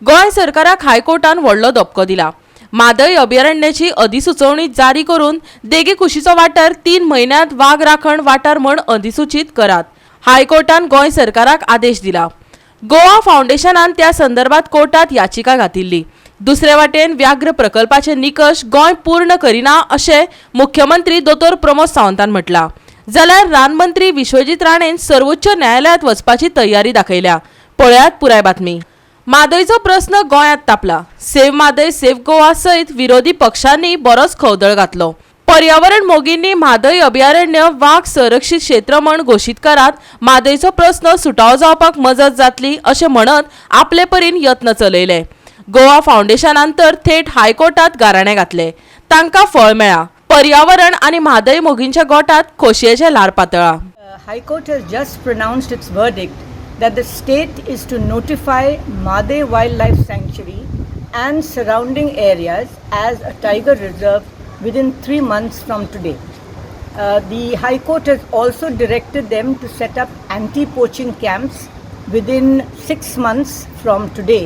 गोंय सरकाराक हायकोर्टान व्हडलो धपको दिला. म्हादय अभयारण्याची अधिसुचोवणी जारी करून देगे कुशीचो वाठार 3 म्हयन्यांत वाग राखण वाठार म्हण अधिसूचीत करात, हायकोर्टान गोंय सरकाराक आदेश दिला. गोवा फावंडेशनान त्या संदर्भात कोर्टात याचिका घातिल्ली. दुसरे वाटेन व्याघ्र प्रकल्पाचे निकश गोंय पूर्ण करिना अशें मुख्यमंत्री दोतोर प्रमोद सावंतान म्हटलां, जाल्यार रानमंत्री विश्वजीत राणेन सर्वोच्च न्यायालयांत वचपाची तयारी दाखयल्या. पळयात पुराय बातमी. म्हादयचो प्रस्न गोंयांत तापला. सेव्ह म्हादय, सेव्ह गोवा सयत विरोधी पक्षांनी बरोच खवदळ घातलो. पर्यावरण मोगींनी म्हादय अभयारण्य वाग संरक्षीत क्षेत्र म्हण घोशीत करात, म्हादयचो प्रस्न सुटावो जावपाक मजत जातली अशें म्हणत आपले परीन यत्न चलयले. गोवा फावंडेशनान तर थेट हायकोर्टात गाराणें घातले. तांकां फळ मेळ्ळां. पर्यावरण आनी म्हादय मोगींच्या गोटात खोशयेचें ल्हार पातळ्ळां. High Court has just pronounced its verdict that the state is to notify Mhadei Wildlife Sanctuary and surrounding areas as a tiger reserve within 3 months from today. The High Court has also directed them to set up anti poaching camps within 6 months from today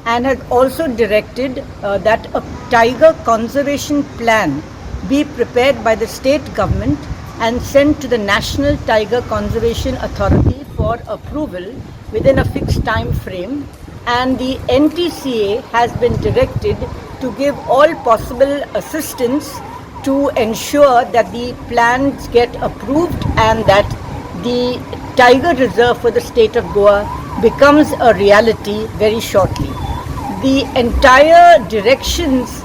and has also directed that a tiger conservation plan be prepared by the state government and sent to the National Tiger Conservation Authority for approval within a fixed time frame, and the NTCA has been directed to give all possible assistance to ensure that the plans get approved and that the tiger reserve for the state of Goa becomes a reality very shortly. The entire directions,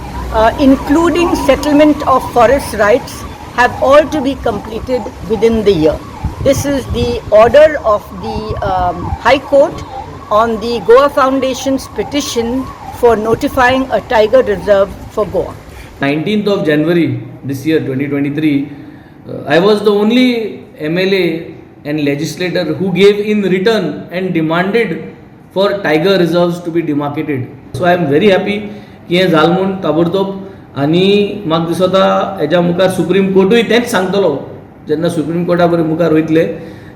including settlement of forest rights, have all to be completed within the year. This is the order of the High Court on the Goa Foundation's petition for notifying a tiger reserve for Goa. 19th of January this year, 2023, I was the only MLA and legislator who gave in written and demanded for tiger reserves to be demarcated. So I am very happy की हें जालें म्हूण ताबडतोब. आनी म्हाका दिसता हेज्या मुखार सुप्रीम कोर्टूय तेंच सांगतलो. जेन्ना सुप्रीम कोर्टा बरें मुखार वयतले,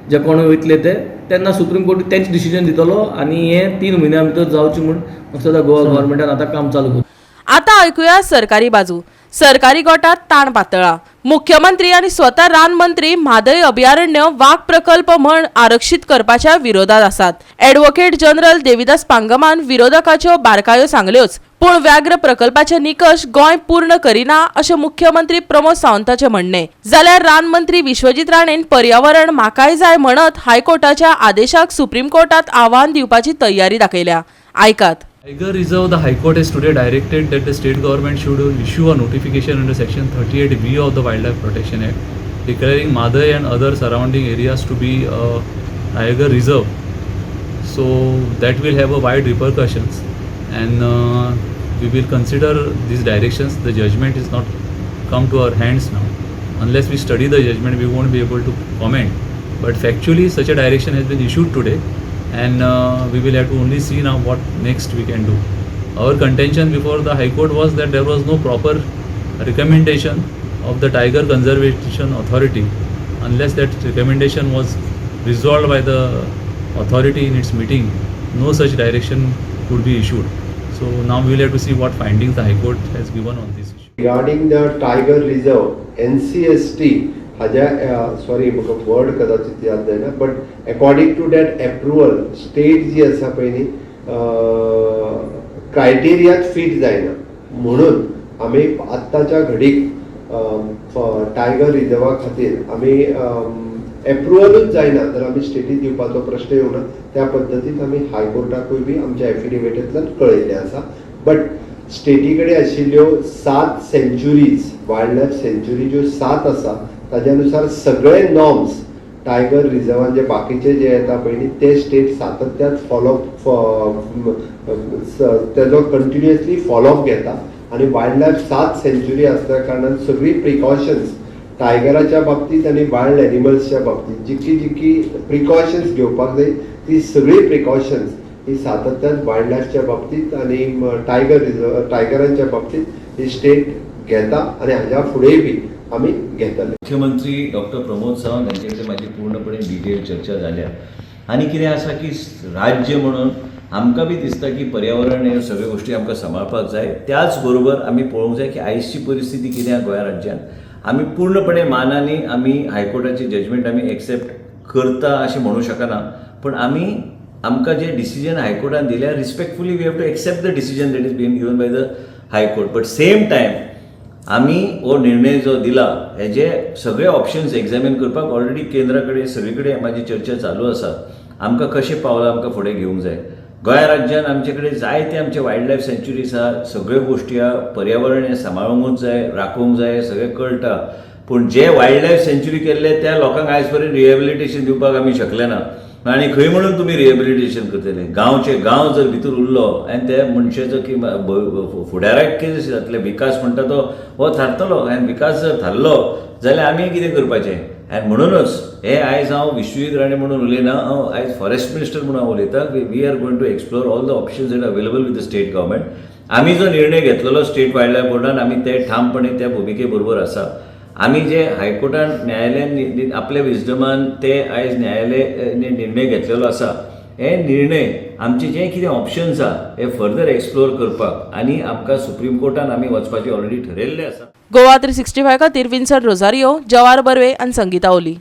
जे कोण वयतले ते, तेन्ना सुप्रीम कोर्ट तेंच डिसिजन दितलो आनी हें 3 म्हयन्या भितर जावचें म्हूण म्हाका दिसता गोवा गव्हर्मेंटान आतां काम चालू कर. आता ऐकूया सरकारी बाजू. सरकारी गोटात ताण पातळा. मुख्यमंत्री आनी स्वता रानमंत्री म्हादय अभयारण्य वाग प्रकल्प म्हण आरक्षीत करपाच्या विरोधात आसात. ॲडव्होकेट जनरल देविदास पांगमान विरोधकाच्यो बारकायो सांगल्योच, पूण व्याघ्र प्रकल्पाचे निकश गोंय पूर्ण करिना अशें मुख्यमंत्री प्रमोद सावंताचे म्हणणे, जाल्यार रानमंत्री विश्वजीत राणेन पर्यावरण म्हाकाय जाय म्हणत हायकोर्टाच्या आदेशाक सुप्रीम कोर्टात आव्हान दिवपाची तयारी दाखयल्या. आयकात. Tiger Reserve, the High Court has today directed that the state government should issue a notification under Section 38B of the Wildlife Protection Act, declaring Mhadei and other surrounding areas to be a tiger reserve. So that will have a wide repercussions, and we will consider these directions. The judgment is not come to our hands now. Unless we study the judgment, we won't be able to comment. But factually, such a direction has been issued today, and we will have to only see now what next we can do. Our contention before the High Court was that there was no proper recommendation of the Tiger Conservation Authority. Unless that recommendation was resolved by the authority in its meeting, no such direction could be issued. So now we will have to see what findings the High Court has given on this issue. Regarding the tiger reserve, NCST हाज्या, sorry, म्हाका word कदाचित याद जायना, but according to that approval state जी आसा पळय न्ही, क्रायटेरियात fit जायना म्हणून आमी आत्ताच्या घडीक टायगर रिजर्वा खातीर आमी एप्रुवलूच जायना तर आमी स्टेटीक दिवपाचो प्रश्न येवना. त्या पद्दतीन आमी हायकोर्टाकूय बी आमच्या एफिडेविटांतल्यान कळयल्लें आसा. बट स्टेटी कडेन आशिल्ल्यो सात सँच्युरीज, वायल्ड लायफ सँच्युरी ज्यो सात आसा, ताज्या नुसार सगळे नॉर्म्स टायगर रिजर्वान जे बाकीचे जे येता पळय न्ही, ते स्टेट सातत्यान फॉलो, तेजो कंटिन्युअसली फॉलोअप घेता. आनी वायल्ड लायफ सात सँच्युरी आसल्या कारणान सगळी प्रिकॉशन्स टायगराच्या बाबतीत आनी वायल्ड एनिमल्सच्या बाबतीत जितकी जितकी प्रिकॉशन्स घेवपाक जाय, ती सगळी प्रिकॉशन्स ही सातत्यान वायल्ड लायफच्या बाबतीत आनी टायगर रिजर्व, टायगरांच्या बाबतीत ही स्टेट घेता आनी हाज्या फुडेंय बी आमी घेतले. मुख्यमंत्री डॉक्टर प्रमोद सावंत हांचे कडेन म्हाजी पूर्णपणे डिटेल चर्चा जाल्या. आनी कितें आसा की राज्य म्हणून आमकां बी दिसता की पर्यावरण ह्यो सगळ्यो गोश्टी आमकां सांबाळपाक जाय. त्याच बरोबर आमी पळोवंक जाय की आयजची परिस्थिती कितें आहा गोंया राज्यांत. आमी पूर्णपणे मानानी आमी हायकोर्टाची जजमेंट आमी एक्सेप्ट करता अशें म्हणूं शकना, पूण आमी आमकां जे डिसिजन हायकोर्टान दिल्या, respectfully we have to accept the decision that is been given by the High Court. But same time आमी हो निर्णय जो दिला, हेजे सगळे ऑप्शन्स एग्जामीन करपाक ऑलरेडी केंद्रा कडेन, सगळे कडेन म्हाजी चर्चा चालू आसा. आमकां कशें पावलां आमकां फुडें घेवंक जाय. गोंया राज्यान आमचे कडेन जायते आमचे वायल्ड लायफ सँच्युरीज आहा, सगळ्यो गोश्टी आहा. पर्यावरण हें सांबाळूंकूच जाय, राखूंक जाय, सगळें कळटा. पूण जे वायल्ड लायफ सँच्युरी केल्ले, त्या लोकांक आयज पर्यंत रिहेबिलिटेशन दिवपाक आमी शकले ना. आनी खंय म्हणून तुमी रिहेबिलिटेशन करतले? गांवचे गांव जर भितर उरलो आनी त्या मनशाचो की फुडाराक कितें जातलें? विकास म्हणटा तो हो थारतलो आनी विकास जर थारलो जाल्यार आमी कितें करपाचें? आनी म्हणूनच हे आयज हांव विश्वजीत राणे म्हणून उलयना, हांव आयज फॉरेस्ट मिनिस्टर म्हणून हांव उलयतां. We are going to explore all the options that available with the state government. आमी जो निर्णय घेतलेलो स्टेट वायल्ड लायफ बोर्डान, आमी ते ठामपणे त्या भुमिके बरोबर आसा. आमी जे हायकोर्टान, न्यायालयान आपल्या विजडमान ते आयज न्यायालय निर्णय घेतलेलो आसा, हे निर्णय आमचे जे कितें ऑप्शन्स आहा हे फर्दर एक्सप्लोर करपाक आनी आमकां सुप्रीम कोर्टान आमी वचपाचें ऑलरेडी ठरयल्लें आसा. गोवा 365 खातीर विन्सन रोजारियो, जवार बर्वे आनी संगीता ओली.